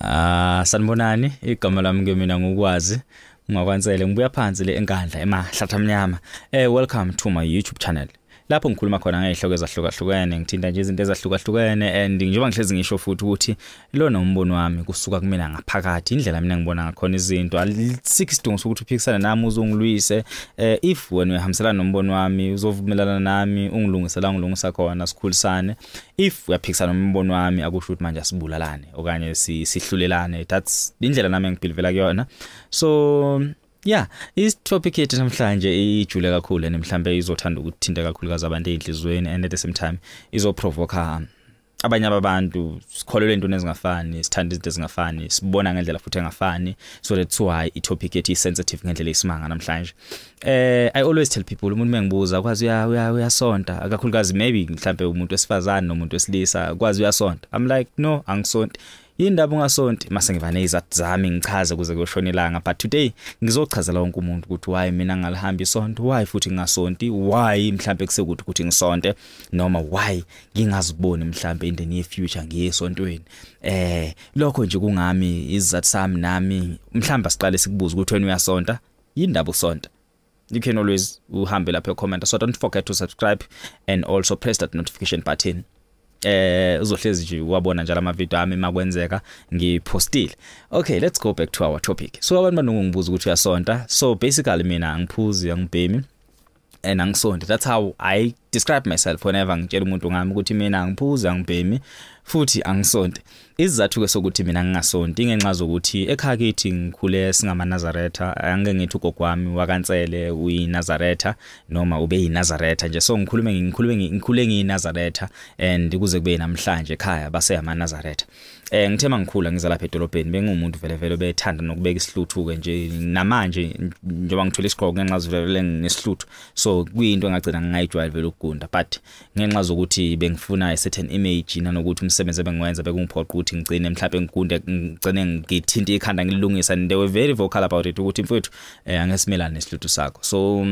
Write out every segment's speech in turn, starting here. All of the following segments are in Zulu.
Sanibonani, igama lami ke mina ngukwazi ungakwansele, ngibuya phansi le eNkandla emahlathi amnyama. Welcome to my YouTube channel. Lapho ngikhuluma khona ngezihloko ezahlukahlukene, ngithinta nje izinto ezahlukahlukene, and njengoba ngihlezi ngisho futhi ukuthi lona umbono wami kusuka kumina ngaphakathi, indlela mina ngibona ngakhona izinto. Asikho isidingo sokuthi uphikisane nami uzongilwise. If wena uyahambiselana nombono wami, uzovumelana nami, ungilungise la ngilungisa khona, sikhulisane. If uyaphikisana nombono wami, akusho ukuthi manje asibulalane okanye sihlulelane. That's indlela nami engibhilivela kuyona. So yeah, is-topic yethu namhlanje ijule kakhulu and mhlambe izothanda ukuthinta kakhulukazi abantu ey'nhliziyweni, and at the same time izoprovoka abanye ababantu. Sikholelwa entweni ezingafani, sithanda izinto ezingafani, sibona ngendlela futhi engafani, so that's why i-topic yethu i-sensitive ngendlela eyisimanga namhlanje. I always tell people, umuntu mengibuza, "Kwazi uyasonta?" Kakhulukazi maybe mhlambe umuntu wesifazane nomuntu wesilisa, "Kwazi uyasonta?" I'm like, "No, angisonti." "Yindaba ungasonti?" Mase ngiva nezizathu zami, ngichaze kuze kuyoshona ilanga. But today ngizochazela wonke umuntu ukuthi why mina ngalihamba isonto, why futhi ngingasonti, why mhlambe kusekuthi ukuthi ngisonte, noma why ngingaziboni mhlambe in the near future ngiye esontweni. Lokho nje kungami, izizathu sami nami. Mhlambe siqale sikubuza ukuthi wena uyasonta, yindaba usonta? You can always uhambe lapha comment. So don't forget to subscribe and also press that notification button. Uzohlezi nje wabona njalo ama video ami makwenzeka ngipostile. Okay, let's go back to our topic. So abantu banongibuza ukuthi uyasonta. So basically mina angiphuzi, angibhemi and angisonti. That's how I describe myself whenever ngitshela umuntu ngami ukuthi mina angiphuzi, angibhemi futhi angisonti. Isizathu ke sokuthi mina ngingasonti ingenxa zokuthi ekhaya kithi ngikhule singamaNazaretha. Angeke ngithi ugogo wami wakaNsele uyiNazaretha noma ube yiNazaretha nje, so ngikhule ngiyiNazaretha and kuze kube namhlanje ekhaya base amaNazaretha. Ngithe mangikhula ngiza lapha edolobheni, bengumuntu vele vele bethanda nokubeka isihluthu ke nje. Namanje njengoba ngithola isigqoko ngenxa vele nesihluthu, so kuyinto engagcina ngingayijwayeli vele ukugunda, but ngenxa zokuthi bengifuna a certain image nanokuthi umsebenzi ebengiwenza bekungiphoqa ukuthi ngigcine mhlawumbe ngigunde, ngigcine ngithinta ikhanda ngilungisa, and they were very vocal about it ukuthi, "Mfowethu, angesimelane nesihluthu sakho." So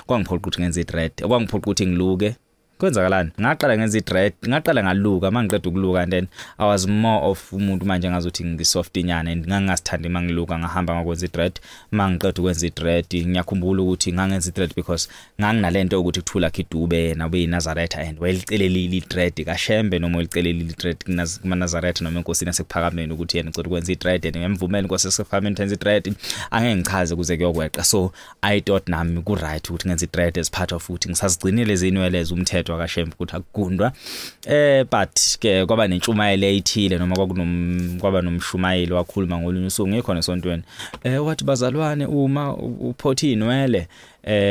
kwangiphoqa ukuthi ngenze i-dread, kwangiphoqa ukuthi ngiluke. Kwenzakalani? Ngaqala ngenza i-dread, ngaqala ngaluka. Mangiqeda ukuluka, and then I was more of umuntu manje ngazuthi ngisoft inyana and ngangingasithandi mangiluka. Ngahamba ngakwenza i-dread. Mangiqeda ukwenza i-dread, ngiyakhumbula ukuthi ngangenza i-dread because nganginalento ukuthi kuthula Khidube yena ubeyiNazaretha and wayelicelelile i-dread kaShembe noma wayelicelelile i-dread kumaNazaretha noma enkosini yasekuphakameni ukuthi yena ucela ukwenza i-dread, and ngiyamvumela inkosi yasekuphakameni enza i-dread. Angeke ngichaze kuze kuyokweqa. So I thought nami ku right ukuthi ngenze i-dread as part of ukuthi ngisazigcinile izinwele umthetho kaShembe ukuthi akugundwa. But ke kwaba nentshumayelo eyithile noma kwakunom kwaba nomshumayeli wakhuluma ngolunye usuku ngikhona esontweni, wathi, "Bazalwane, uma uphotha inwele,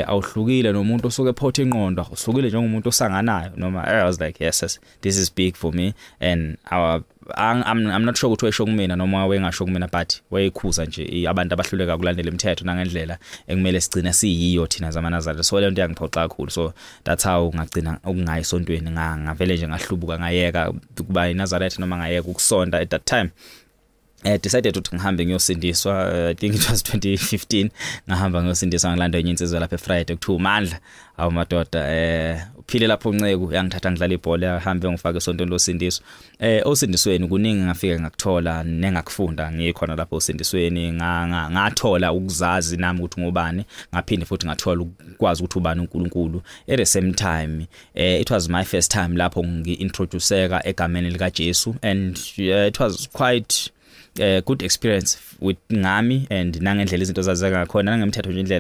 awuhlukile nomuntu osuke ephotha inqondo, uhlukile njengomuntu osanganayo." Noma I was like, Yes, this is big for me," and our I'm not sure ukuthi wayesho kumina noma wayengasho kumina, but wayekhuza nje abantu abahluleka ukulandela imithetho nangendlela ekumele sigcine siyiyo thina zamaNazaretha. So le nto yangiphoxa kakhulu. So that's how ngagcina ukungayi esontweni, ngavele nje ngahlubuka, ngayeka kuba iNazaretha noma ngayeka ukusonta at that time. Decided ukuthi ngihambe ngiyosindiswa. I think it was 2015. Ngahamba ngiyosindiswa, ngilanda enye insizwa lapha eFriday kuthiwa uMandla. Awu madoda, uphile lapho unceku yangithatha, ngidlala ibhola, yahambe ngifaka esontweni losindiswa. Osindisweni kuningi ngafika ngakuthola nengakufunda ngikhona lapho osindisweni. Ngathola ukuzazi nami ukuthi ngubani, ngaphinde futhi ngathola ukwazi ukuthi ubani uNkulunkulu. At the same time, it was my first time lapho ngi-introduceka egameni lika Jesu, and it was quite good experience with ngami and nangendlela izinto zazeka ngakhona, nangemthetho nje,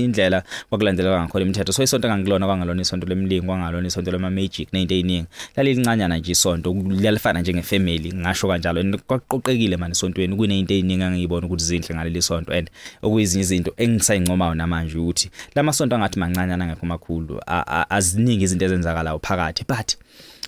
indlela kwakulandelwa ngakhona imithetho. So isonto engangilona kwangalona isonto lemlingo, kwangalona isonto lema magic nezinto eziningi. Lalincanyana nje isonto, liyalifana njengefamily, ngisho kanjalo, and kwaqoqekile manje esontweni. Kunezinto eziningi engiyibona ukuthi zinhle ngaleli sonto, and okuyizinye izinto engisayincomayo namanje ukuthi lamasonto angathi mancanyana, angekho makhulu, aziningi izinto ezenzakalayo phakathi, but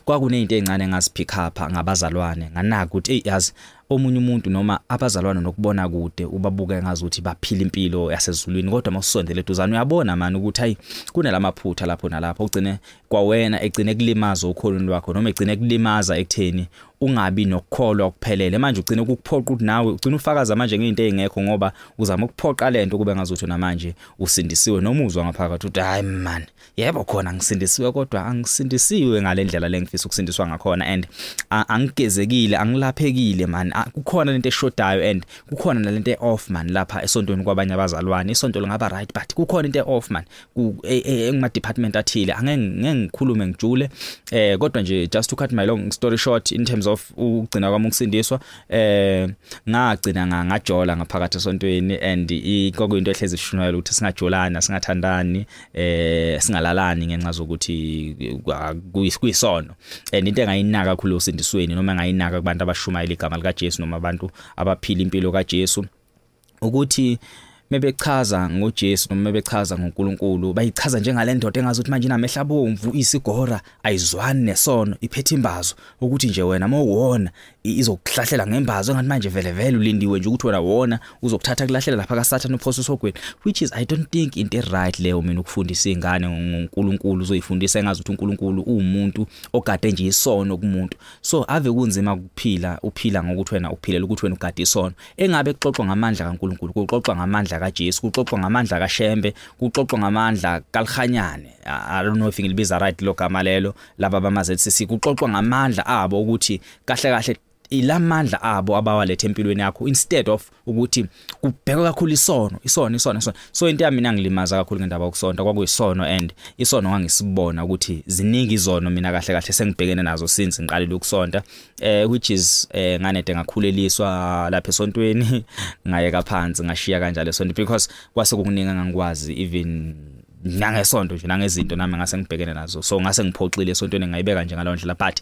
kwakunezinto ezincane engazipick up ngabazalwane. Nganaka ukuthi, hey, yazi omunye umuntu noma abazalwane nokubona kude ubabuke ngazuthi baphila impilo yasezulwini, kodwa mawusondele eduzane uyabona mani ukuthi hayi, kunalamaphutha lapho nalapho, ugcine kwawena egcine kulimaza ukholweni lwakho noma egcine kulimaza ekutheni ungabi nokukholwa okuphelele. Manje ugcine ukuphoqa ukuthi nawe ugcine ufakaza manje ngeinto ezingekho, ngoba uzama ukuphoqa lento kube ngazuthi namanje usindisiwe, noma uzwa ngaphakathi ukuthi, "Hayi man, yebo khona ngisindisiwe, kodwa angisindisiwe ngalendlela lengifisa ukusindiswa ngakhona and angigezekile, angilaphekile man." Kukhona lento eshodayo and kukhona nalento off man lapha esontweni kwabanye abazalwane. Isonto lingaba right, but kukhona into off man engima department athile. Angeke ngikhulume ngijule, kodwa nje just to cut my long story short, in terms of ukugcina kwami ukusindiswa, ngagcina ngajola ngaphakathi esontweni, and kwakuyinto ehlezi ishunyayelwa ukuthi singajolana, singathandani, singalalani ngenxa zokuthi kuyisono. And into engayinaka kakhulu osindisweni, noma engayinaka kubantu abashumayela igama lika Jesu noma abantu abaphila impilo kaJesu, ukuthi mebechaza ngoJesu noma mebechaza ngoNkulunkulu, bayichaza njengale ndoda engazi ukuthi manje inamehla abomvu, isigora, ayizwani nesono, iphethe imbazo, ukuthi nje wena mawuwona izokuhlahlela ngembazo, engathi manje vele vele ulindiwe nje ukuthi wena wona uzokuthatha kulahlela lapha kaSathane uphose usogweni, which is I don't think into right leyo. Mina ukufundisa ingane ngoNkulunkulu, uzoyifundisa engazi ukuthi uNkulunkulu uwumuntu ogade nje isono kumuntu. So ave kunzima ukuphila uphila ngokuthi wena uphilela ukuthi wena ugade isono. Engabe kuxoxwa ngamandla kaNkulunkulu, kuxoxwa ngamandla kaJesu, kuxoxwa ngamandla kaShembe, kuxoxwa ngamandla kaLhanyane, I don't know if ngilibiza right lo gama lelo, laba bama ZCC, kuxoxwa ngamandla abo, ukuthi kahle kahle ilamandla abo abawalethe empilweni yakho, instead of ukuthi kubhekwe kakhulu isono, isono, isono, isono. So into yami ngilimaza kakhulu ngendaba yokusonta kwakuyisono, and isono ngangisibona ukuthi ziningi izono mina kahle kahle sengibhekene nazo since ngiqalile ukusonta, which is nganede ngakhuleliswa lapha esontweni, ngayeka phansi, ngashiya kanjalo esonto, because kwase kukuningi engangikwazi even nangesonto nje, nangezinto nami ngase ngibhekene nazo. So ngase ngiphoxile esontweni, ngayibeka nje ngalowo ndlela. But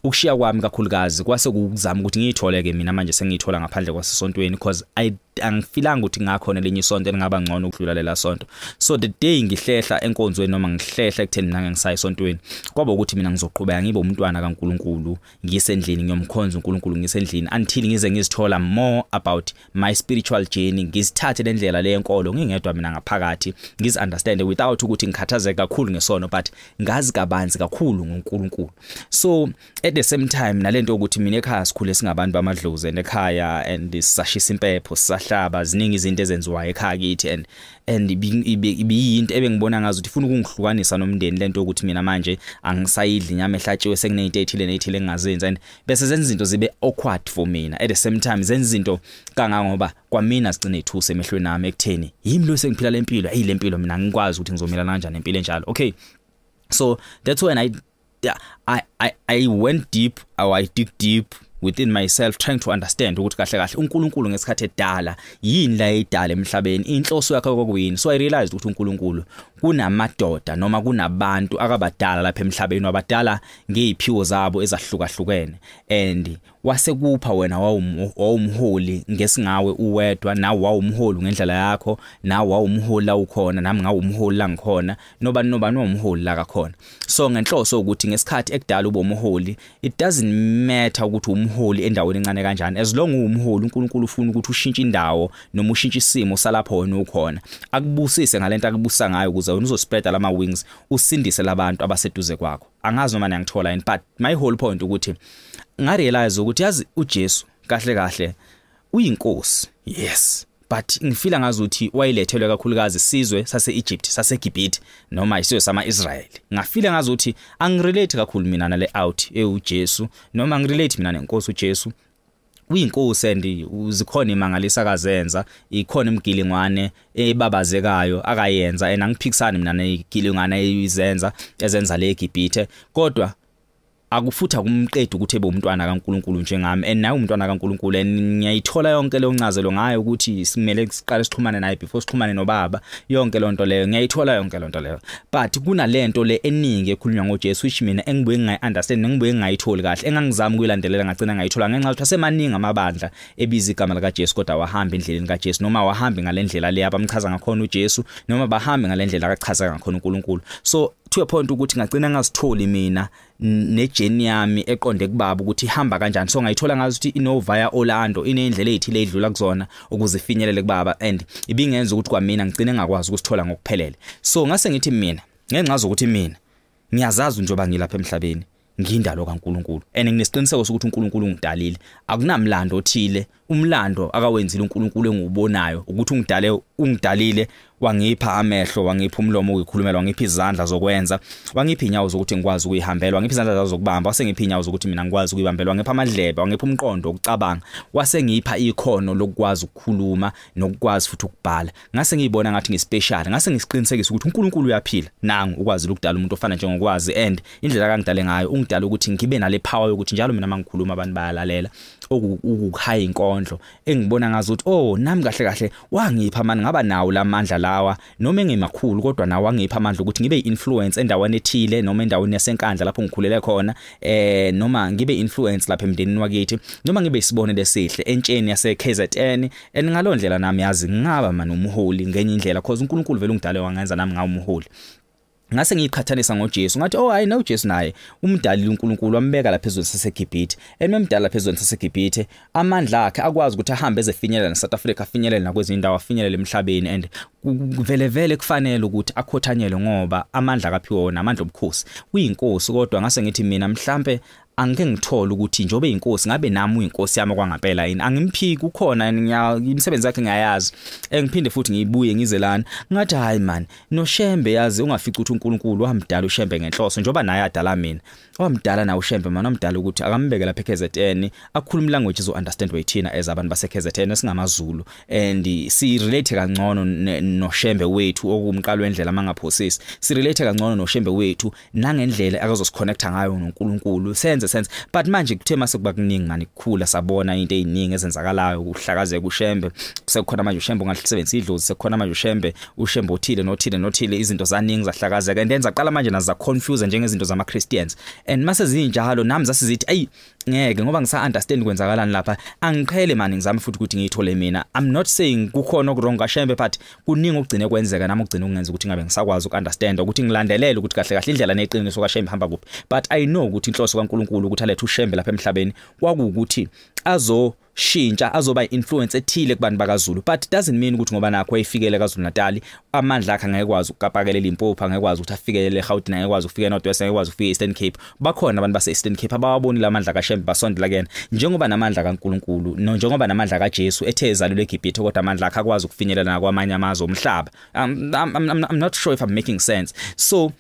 ukushiya kwami kakhulukazi kwase kuzama ukuthi ngiyithole ke mina manje sengiyithola ngaphandle kwasesontweni, because I angifilanga ukuthi ngakhona elinye isonto elingaba ngcono ukudlula lela sonto. So the day ngihlehla enkonzweni noma ngihlehla ekutheni mina ngisaya esontweni, kwaba ukuthi mina ngizoqhubeka ngibe umntwana kaNkuluNkulu, ngisendlini ngiyomkhonza uNkulunkulu ngisendlini, until ngize ngizithola more about my spiritual journey, ngizithathe le ndlela leyenkolo ngingedwa mina ngaphakathi, ngizi understand without ukuthi ngikhathazeke kakhulu ngesono, but ngazi kabanzi kakhulu ngoNkulunkulu. So at the same time nalento ukuthi mina ekhaya sikhule singabantu bamadlozi, and ekhaya and sisashisa impepho, sisahlaba, ziningi izinto ezenziwayo ekhaya kithi, and ibiyinto ebengibona ngazi ukuthi ifuna ukungihlukanisa nomndeni lento ukuthi mina manje angisayidli inyama ehlatshiwe, sekunento ethile nethile engingazenzi, and bese zenza izinto zibe awkward for mina. At the same time zenza izinto kangangoba kwamina sigcine ithuse emehlweni ami ekutheni yimi lo sengiphila lempilo, hey, lempilo mina ngikwazi ukuthi ngizomelana kanjani nempilo enjalo. Okay, so that's when I went deep, or I dig deep within myself, trying to understand ukuthi kahle kahle uNkulunkulu ngesikhathi edala yini la edala emhlabeni, inhloso yakhe kwakuyini. So I realized ukuthi uNkulunkulu kunamadoda noma kunabantu akabadala lapha emhlabeni, wabadala ngeziphiwo zabo ezahlukahlukene, and wasekupha wena wawumholi ngesingawe uwedwa, nawe wawumholi ngendlela yakho, nawe wawumholi la ukhona, nami ngawumholi la ngikhona, nobani nobani wawumholi la kakhona. So ngenhloso ukuthi ngesikhathi ekudala ube umholi, it doesn't matter ukuthi umholi endaweni encane kanjani, as long uwumholi, uNkulunkulu ufuna ukuthi ushintshe indawo noma ushintshe isimo salapho wena ukhona, akubusise ngalento akubusa ngayo, ukuze wena uzospreada lama wings, usindise labantu abaseduze kwakho. Angazi noma niyangithola yini, but my whole point ukuthi ngarealize ukuthi yazi uJesu kahle kahle uyinkosi, yes, but ngifila ngazuthi wayilethelwe kakhulukazi isizwe sase-Egypt, saseGibhithe, noma isizwe sama-Israyeli. Ngafila ngazuthi angirelate kakhulu mina nale out ewuJesu, noma angirelate mina nenkosi uJesu. Uyinkosi and uzikhona imangalisa akazenza, ikhona imgilingwane ebabazekayo akayenza, and angiphikisani mina negilingwane ezenza ezenza le eGibhithe, kodwa akufutha kumqeda ukuthi ebe umntwana kaNkuluNkulu njengami, and naye umntwana kaNkuluNkulu. And ngiyayithola yonke leyo ncazelo ngayo ukuthi simele siqale sixhumane naye before sixhumane nobaba, yonke lonto leyo ngiyayithola yonke lonto leyo, but kunalento le eningi ekhulunywa ngoJesu which mina engibuye ngingayi-understand, engibuye ngingayitholi kahle, engangizama ukuyilandelela ngagcina ngayithola ngenxa yokuthi asemaningi amabandla ebiza igama likaJesu kodwa wahamba endleleni kaJesu, noma wahambi ngalendlela le abamchaza ngakhona uJesu, noma bahambe ngalendlela akachaza ngakhona uNkulunkulu. So to a point ukuthi ngagcina ngazitholi mina nejourney yami eqonde kubaba ukuthi ihamba kanjani. So ngayithola ngazi ukuthi ino via Orlando, inendlela ezithile edlula kuzona ukuze ifinyelele kubaba, and ibingenza ukuthi kwamina ngigcine ngakwazi ukusithola ngokuphelele. So ngase ngithi mina, ngenxa zokuthi mina ngiyazazi njengoba ngilapha emhlabeni ngiyindalo kaNkuluNkulu, and nginesiqiniseko sokuthi uNkulunkulu ungidalile, akunamlando othile, umlando akawenzile uNkulunkulu engiwubonayo ukuthi ungidale, ungidalile. Wangipha amehlo, wangipha umlomo ukukhulumela, wangipha izandla zokwenza, wangipha inyawo zokuthi ngikwazi ukuyihambela, wangipha izandla zokubamba, wasengipha inyawo zokuthi mina ngikwazi ukuyibambela, wangipha amadlebe, wangipha umqondo wokucabanga, wasengipha ikhono lokwazi ukukhuluma nokwazi futhi ukubhala. Ngase ngiyibona ngathi ngispecial, ngase ngisiqinisekisa ukuthi uNkulunkulu uyaphila. Nangu ukwazi ukudala umuntu ofana njengokwazi, and indlela akangidale ngayo ungidala ukuthi ngibe nale power yokuthi njalo mina mangikhuluma abantu bayalalela, ukuhaya inkondlo engibona ngazi ukuthi oh nami kahle kahle wangipha mani, ngaba nawo lamandla lawa noma engemakhulu, kodwa nawo wangipha amandla ukuthi ngibe influence endaweni ethile noma endaweni yaseNkandla lapho ngikhulele khona, noma ngibe influence lapha emndenini wakithi, noma ngibe isibonelo esihle entsheni yase KZN. And ngalondlela nami yazi ngaba mani umholi ngenye indlela, because uNkulunkulu vele ungidale wangenza nami ngawo umholi. Ngase ngiqhathanisa ngoJesu, ngathi oh hayi no, uJesu naye umdalile uNkulunkulu, wambeka lapha ezweni saseGibhithe, ememdala lapha ezweni saseGibhithe amandla akhe akwazi ukuthi ahambe ezefinyelela neSouth Africa, afinyelele nakwezinye indawo, afinyelele emhlabeni, and vele vele kufanele ukuthi akhothanyelwe ngoba amandla akaphiwe wona amandla obukhosi, uyinkosi. Kodwa ngase ngithi mina mhlambe angike ngithole ukuthi njobe inkosi ngabe nami uyinkosi yami kwangempela yini, angimphiki ukhona imisebenzi yakhe ngiyayazi, engiphinde futhi ngiyibuye ngize lana ngathi hayi man noShembe yazi ungafica ukuthi uNkulunkulu wamdala uShembe ngenhloso, njoba naye adala mina wamdala na uShembe man, wamdala ukuthi akambeke lapha eKZN akhuluma language ezo understand wayithina as abantu base KZN esingamaZulu, and si relate kangcono noShembe wethu okumqalo wendlela mangaphosisi, si relate kangcono noShembe wethu nangendlela akazosiconnecta ngayo noNkulunkulu, senze sense. But manje kuthe mase kuba kuningi manje kukhula sabona into eziningi ezenzakalayo, kuhlakazeka uShembe, sekukhona manje uShembe ongalisebenzisa idlozi, sekukhona manje uShembe othile nothile nothile, izinto zaningi zahlakazeka, and then zaqala manje nazo confuse njengezinto zama Christians. And mase zinjalo nami zasizithi ayi ngeke ngoba ngisa understand kwenzakalani lapha, angiqhele manje ngizame futhi ukuthi ngiyithole mina. I'm not saying kukhona okurong kaShembe, but kuningi okugcine kwenzeka nami okugcine kungenza ukuthi ngabe ngisakwazi ukunderstand ukuthi ngilandelele ukuthi kahle kahle indlela neqiniso kaShembe ihamba kuphi. But I know ukuthi inhloso kaNkulunkulu ukuthi alethe uShembe lapha emhlabeni kwakuwukuthi azoshintsha, azoba influence ethile kubantu bakaZulu, but doesn't mean ukuthi ngoba nakho eyifikele kaZulu Natal amandla akhe angeke kwazi ukukapakela eLimpopo, angeke kwazi ukuthi afikelele eGauteng, angeke kwazi ukufika eNorth West, angeke kwazi ukufika eEastern Cape. Bakhona abantu base Eastern Cape abawabonile amandla kaShembe basondela kuyena, njengoba namandla kaNkulunkulu njengoba namandla kaJesu ethe ezalelwe eGibhithe, kodwa amandla akhe akwazi ukufinyelela nakwamanye amazwe omhlaba. I'm not sure if I'm making sense. So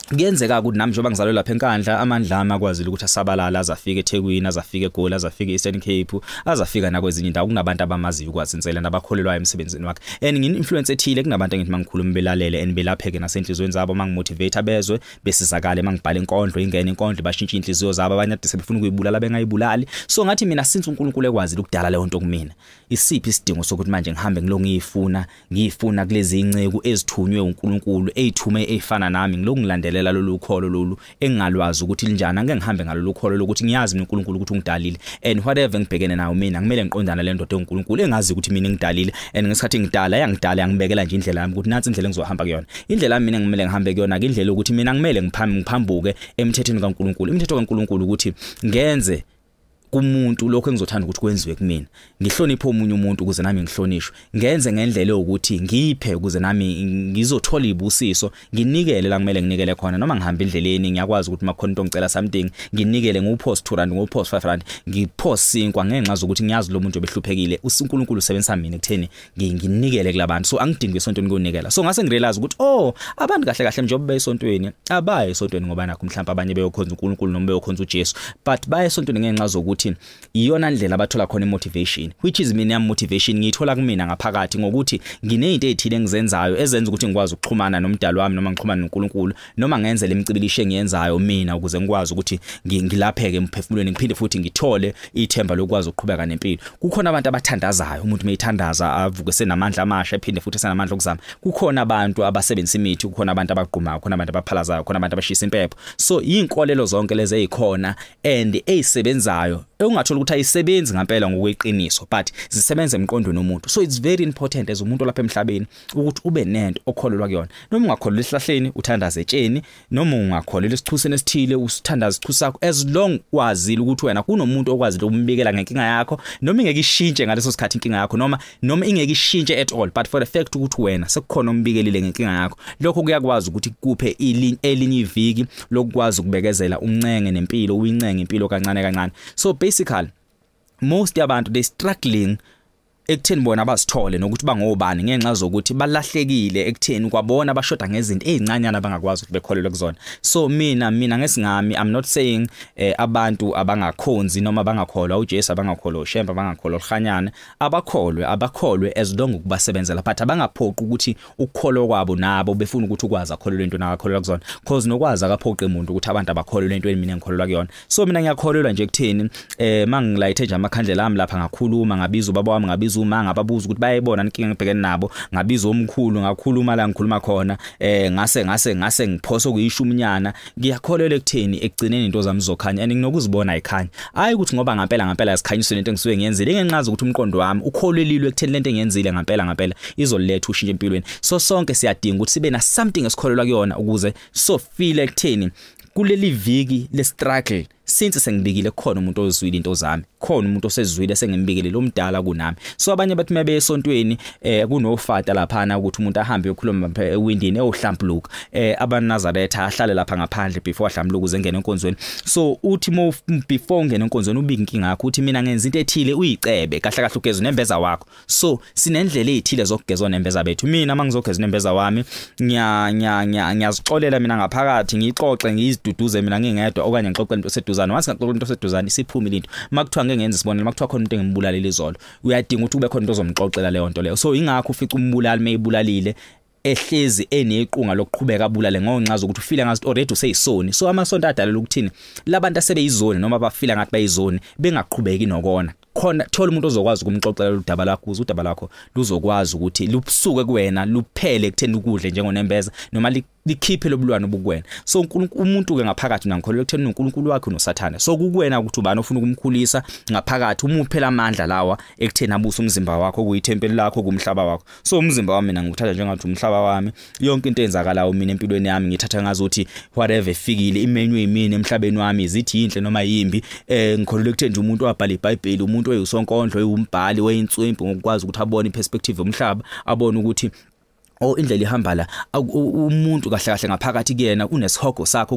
kuyenzeka ukuthi nami njengoba ngizalelwe lapha eNkandla amandla ami akwazile ukuthi asabalala azafika eThekwini, azafika eGoli, azafika eEastern Cape, azafika nakwezinye indawo. Kunabantu abamaziyo ukwazi insela nabakholelwayo emsebenzini wakhe, and ngine-influence ethile kunabantu engithi mangikhuluma belalele and belapheke nasenhliziyweni zabo, mangimotivate abezwe besizakale, mangibhala inkondlo ingene inkondlo bashintshe inhliziyo zabo, abanye ade sebefuna ukuyibulala bengayibulali. So ngathi mina since uNkulunkulu ekwazile ukudala leyo nto kumina, isiphi isidingo sokuthi manje ngihambe ngilo ngiyifuna kulezi inceku ezithunywe uNkulunkulu eyithume eyifana nami, ngilo ngilandelela lolu kholo lolu engingalwazi ukuthi linjani, angeke ngihambe ngalolu kholo lokuthi ngiyazi mina uNkulunkulu ukuthi ungidalile, and whatever ngibhekene nayo mina kumele ngiqondane le ndoda uNkulunkulu engazi ukuthi mina ngidalile, and ngesikhathi ngidala yangidala yangibekela nje indlela yami ukuthi nansi indlela engizohamba kuyona. Indlela yami mina ngimele ngihambe kuyona ke indlela ukuthi mina ngimele ngiphambuke emthethweni kaNkulunkulu. Imithetho kaNkulunkulu ukuthi ngenze kumuntu lokho engizothanda ukuthi kwenziwe kumina, ngihloniphe omunye umuntu ukuze nami ngihlonishwe, ngenze ngendlela yokuthi ngiphe ukuze nami ngizothola ibusiso, nginikele la kumele nginikele khona. Noma ngihamba endleleni ngiyakwazi ukuthi makhona into ngicela something nginikele, ngiwupost 2 rand, ngiwupost 5 rand, ngipost sinkwa ngenxa zokuthi ngiyazi lo muntu obehluphekile, uNkulunkulu usebenzisa mina ekutheni nginikele kulabantu, so angidingi esontweni ukunikela. So ngase ngirealize ukuthi oh abantu kahle kahle njengoba beyisontweni abaye esontweni ngoba nakho mhlawumbe abanye beyokhonza uNkulunkulu noma beyokhonza uJesu, but baye esontweni ngenxa zokuthi iyona ndlela abathola khona imotivation, which is mina motivation ngiyithola kumina ngaphakathi ngokuthi nginezinto ezithile engizenzayo ezenza ukuthi ngikwazi ukuxhumana nomdali wami noma ngixhumane noNkulunkulu, noma ngenze lemicibilisho engiyenzayo mina ukuze ngikwazi ukuthi ngilapheke emphefumulweni, ngiphinde futhi ngithole ithemba lokwazi ukuqhubeka nempilo. Kukhona abantu abathandazayo, umuntu mayithandaza avuke senamandla amasha ephinde futhi senamandla okuzama. Kukhona abantu abasebenzisa imithi, kukhona abantu abagqumayo, kukhona abantu abaphalazayo, kukhona abantu abashisa impepho. So inkolelo zonke lezi ezikhona and ezisebenzayo ungathola ukuthi ayisebenzi ngempela ngokweqiniso, but zisebenza emqondweni womuntu. So it's very important as umuntu lapha emhlabeni ukuthi ube nento okholelwa kuyona, noma ungakholelwa esihlahleni uthandaze etsheni, noma ungakholelwa esichuseni esithile usithandaze isichu sakho, as long wazile ukuthi wena kunomuntu okwazile ukumbikela ngenkinga yakho, noma ingeke ishintshe ngaleso sikhathi inkinga yakho, noma ingeke ishintshe at all, but for the fact ukuthi wena sekukhona ombikelile ngenkinga yakho, lokho kuyakwazi ukuthi kuphe elinye iviki lokwazi ukubekezela, uncenge nempilo, uyincenge impilo kancane kancane. So basically most yabantu they struggling Ekutheni bona abazithole nokuthi bangobani ngenxa zokuthi balahlekile ekutheni kwabona bashoda ngezinto ezincanyana abangakwazi ukuthi bekholelwe kuzona. So mina ngesingami, I'm not saying abantu abangakhonzi noma abangakholwa uJesu, abangakholwa uShembe, abangakholwa uHlanyana, abakholwe as long ukubasebenzela, but abangaphoqi ukuthi ukukholwa kwabo nabo befuna ukuthi ukwazi akholelwe into nakakholelwa kuzona, cause nokwazi akaphoqi umuntu ukuthi abantu abakholelwe into mina engikholelwa kuyona. So mina ngiyakholelwa nje ekutheni mangilayithe nje amakhandlela ami lapha, ngakhuluma, ngabiza ubaba wami, ngabiza uma, ngababuza ukuthi bayayibona inkinga engibhekene nabo, ngabiza omkhulu, ngakhuluma la ngikhuluma khona, ngase ngiphosa kuyishuminyana. Ngiyakholelwa ekutheni ekugcineni into zami zizokhanya and nginokuzibona ikhanya, hayi ukuthi ngoba ngampela sikhanyiswe lento engisuke ngiyenzile, ngenxa ukuthi umqondo wami ukholelilwe ekutheni lento engiyenzile ngampela izoletha ushintsho empilweni. So sonke siyadinga ukuthi sibe na something esikholelwa kuyona ukuze so feel ekutheni kuleli viki le struggle, since sengibikile khona umuntu ozwile into zami, khona umuntu osezwile sengimbikele lo mdala kunami. So abanye bathi mebe esontweni kunofata laphana ukuthi umuntu ahambe uyokhuluma ewindini eyohlambuluka, abanazaretha ahlale lapha ngaphandle before ahlambuluka uze ngene enkonzweni. So uthi before ungene enkonzweni ubike inkinga yakho, uthi mina ngenza into ethile, uyicebe kahle kahle ugeza unembeza wakho. So sinendlela ezithile zokugeza unembeza bethu. Mina mangizogeza unembeza wami ngiyazixolela mina ngaphakathi, ngixoxe, ngiziduduze mina ngingedwa, okanye ngixoxe into eseduzane. Once ngixoxe into eseduzane isiphumile into. Makuthiwa ngeke ngenze isibonelo, makuthiwa khona umuntu engimbulalile izolo, uyadinga ukuthi ube khona into ozomxoxela leyo nto leyo. So ingakho ufica umbulali meyibulalile ehlezi enequnga lokuqhubeka abulale ngonxa zokuthi ufile ngathi already useyisoni. So amasonto adalela ukuthini labantu asebeyizoni noma bafila ngathi bayizoni bengaqhubeki nokona khona, thola umuntu ozokwazi ukumxoxela udaba lakho, ukuze udaba lakho luzokwazi ukuthi lusuke kuwena luphele ekutheni ukudle njengonembeza noma likhiphe lobulwane obukuwena. So uNkulunkulu umuntu ke ngaphakathi nangikholelwa ekutheni uNkulunkulu wakhe unoSathane. So kukuwena ukuthi ubani ofuna ukumkhulisa ngaphakathi, umuphe lamandla lawa ekutheni abuse umzimba wakho, kuyithempeli lakho, kumhlaba wakho. So umzimba wami mina ngikuthatha njengathi umhlaba wami, yonke into eyenzakalayo mina empilweni yami ngithatha ngazi ukuthi whatever efikile imenywe yimina emhlabeni wami, izithi yinhle noma yimbi. Ngikholelwa ekutheni nje umuntu wabhala iBhayibheli, umuntu oyisonkondlo, oyiumbhali, oyinswimpu, ngokwazi ukuthi abone iperspective yomhlaba, abone ukuthi indlela ihamba la. Umuntu kahle kahle ngaphakathi kuyena unesihogo sakho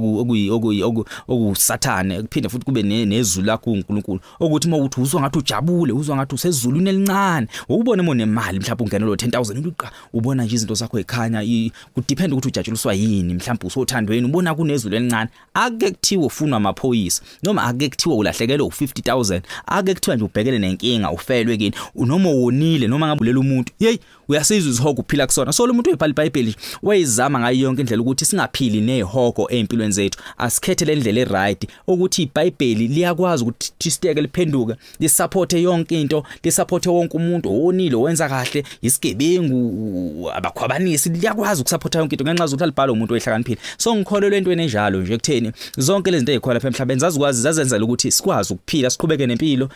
okusathane, kuphinde futhi kube nezulu lakho uNkulunkulu, ukuthi mawuthi uzwa ngathi ujabule, uzwa ngathi usezulwini elincane, ubone monemali mhlawumbe ungena lo 10,000 uqa ubona nje izinto zakho ekhanya, kudepend ukuthi ujatshuliswa yini, mhlawumbe usothandweni ubona kunezulu elincane. Ake kuthiwe ufunwa amaphoyisa, noma ake kuthiwe ulahlekelwe u50,000, ake kuthiwa nje ubhekele nenkinga, ufelwe kini, noma wonile, noma ngabulela umuntu, hey uyasizwa isihogo uphila kusona. So lo muntu oyibhala iBhayibheli wayizama ngayo yonke indlela ukuthi singaphili nezihogo empilweni zethu, asikhethe le ndlela eright, ukuthi iBhayibheli liyakwazi ukuthi tisteke liphenduke lisupporte yonke into, lisupporte wonke umuntu owonile, owenza kahle, isigebengu, abakhwabanisi, liyakwazi ukusupporta yonke into ngenxa zokuthi alibhala umuntu oyihlakaniphile. So ngikholelwa entweni enjalo nje ekutheni zonke lezi zinto ezikhona lapha emhlabeni zazikwazi zazenzela ukuthi sikwazi ukuphila, siqhubeke nempilo,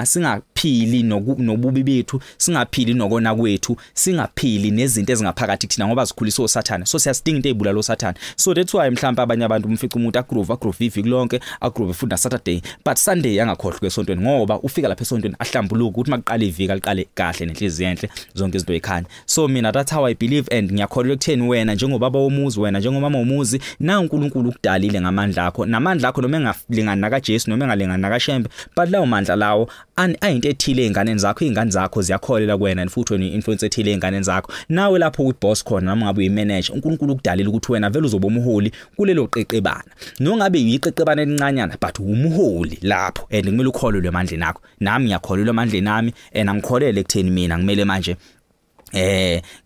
singaphili nobubi bethu, singaphili nokona kwethu, singaphili nezinto ezingaphakathi kuthina ngoba zikhulisa oSathane. So siyasidinga into ezibulala oSathane. So that's why mhlawumbe abanye abantu umfica umuntu agroove iviki lonke, agroove futhi na Saturday, but Sunday angakhohlwa esontweni, ngoba ufika lapha esontweni ahlambuluke ukuthi makuqala iviki aliqale kahle nenhliziyo enhle, zonke izinto ekhanya. So mina that's how I believe, and ngiyakholelwa ekutheni wena njengobaba womuzi, wena njengomama womuzi, na uNkulunkulu ukudalile ngamandla akho, namandla akho noma engalingani nakaJesu noma engalingani nakaShembe, but lawo mandla lawo ayinto ethile einganeni zakho, izingane zakho ziyakholela kuwena and futhi wena influence ethile einganeni zakho. Nawe lapho uyiboss khona noma ngabe uyimanager, uNkulunkulu ukudalile ukuthi wena vele uzoba umholi kulelo qeqebana, nongabe uyiqeqebana elincanyana but umholi lapho, and kumele ukholelwe emandleni akho. Nami ngiyakholelwa emandleni ami and angikholele ekutheni mina ngimele manje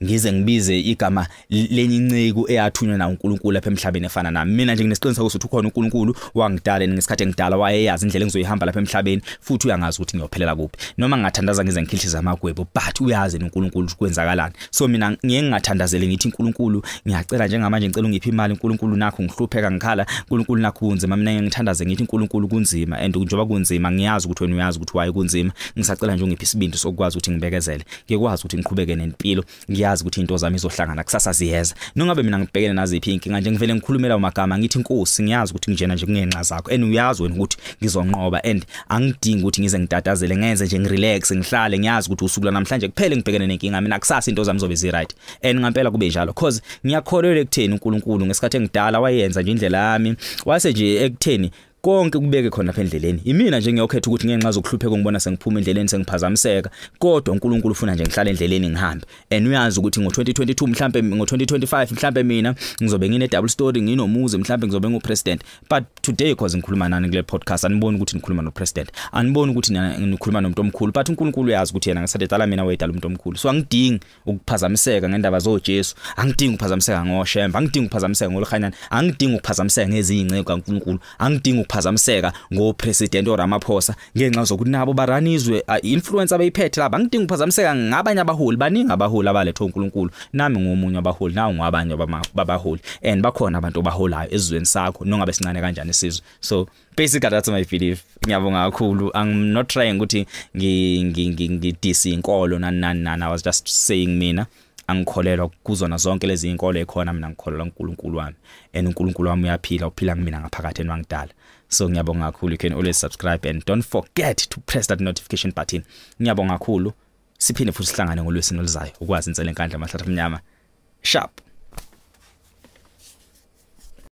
ngize ngibize igama lenye inceku eyathunywa na uNkulunkulu lapha emhlabeni efana nami. Mina nje nginesiqiniseko sokuthi ukhona uNkulunkulu wangidala, ngesikhathi engidala wayeyazi indlela engizoyihamba lapha emhlabeni, futhi uyangazi ukuthi ngiyophelela kuphi. Noma ngingathandaza ngize ngikhihlize amagwebo, but uyazi uNkulunkulu ukuthi kwenzakalani. So mina ngeke ngingathandazele ngithi uNkulunkulu ngiyacela njengamanje, ngicela ungiphe imali uNkulunkulu, nakho ngihlupheka ngikhala uNkulunkulu nakho kunzima. Mina ngithandaze ngithi uNkulunkulu kunzima, and njengoba kunzima ngiyazi ukuthi wena uyazi ukuthi why kunzima, ngisacela nje ungiphe isibindi sokwazi ukuthi ngibekezele, ngikwazi ukuthi ngiqhubeke nempilo, ngiyazi ukuthi into zami izohlangana kusasa ziyeza. Nongabe mina ngibhekene naziphi inkinga nje, ngivele ngikhulumela amagama ngithi Nkosi ngiyazi ukuthi nginjena nje kungenxa zakho, and uyazi wena ukuthi ngizonqoba, and angidingi ukuthi ngize ngitatazele, ngenze nje ngirelax, ngihlale ngiyazi ukuthi usuku namhlanje kuphele ngibhekene nenkinga, mina kusasa into zami zobe zi right. And ngempela kube njalo, cause ngiyakholelwa ekutheni uNkulunkulu ngesikhathi engidala wayenza nje indlela yami, wase nje ekutheni Konke kubeke khona lapha endleleni. Imina nje ngiyokhetha ukuthi ngenxa zokuhlupheka ngibona sengiphuma endleleni, sengiphazamiseka, kodwa uNkulunkulu ufuna nje ngihlale endleleni ngihambe. And uyazi ukuthi ngo2022, mhlambe ngo2025, mhlambe mina ngizobe ngine double story, nginomuzi, mhlambe ngizobe ngu-president. But today, because ngikhuluma nani kule podcast, aniboni ukuthi ngikhuluma no president, aniboni ukuthi ngikhuluma nomuntu omkhulu, but uNkulunkulu uyazi ukuthi yena ngesathi mina wayedala umuntu omkhulu. So angidingi ukuphazamiseka ngendaba zoJesu, angidingi ukuphazamiseka ngoShembe, angidingi ukuphazamiseka ngolhanyana, angidingi ukuphazamiseka ngezinye inceku kaNkulunkulu, angidingi ukuphazamiseka ngopresident oRamaphosa, ngenxa zokuthi nabo baranizwe influence abayiphethe lapha. Angidingi ukuphazamiseka ngabanye abaholi. Baningi abaholi abalethwe uNkulunkulu. Nami ngomunye wabaholi, nawe ngwabanye babaholi, and bakhona abantu obaholayo esizweni sakho, nongabe sincane kanjani isizwe. So basically, that's my belief. Ngiyabonga kakhulu. I'm not trying ukuthi ngi inkolo, nani nani nani. I was just saying mina angikholelwa kuzona zonke lezi inkolo ekhona. Mina ngikholelwa uNkulunkulu wami, and uNkulunkulu wami uyaphila, uphila kumina ngaphakathi enwangidala. So ngiyabonga kakhulu. You can always subscribe and don't forget to press that notification button. Ngiyabonga kakhulu. Siphinde futhi sihlangane ngolwesine oluzayo. Ukwazi insele, Enkandla, Mahlathi Amnyama. Sharp.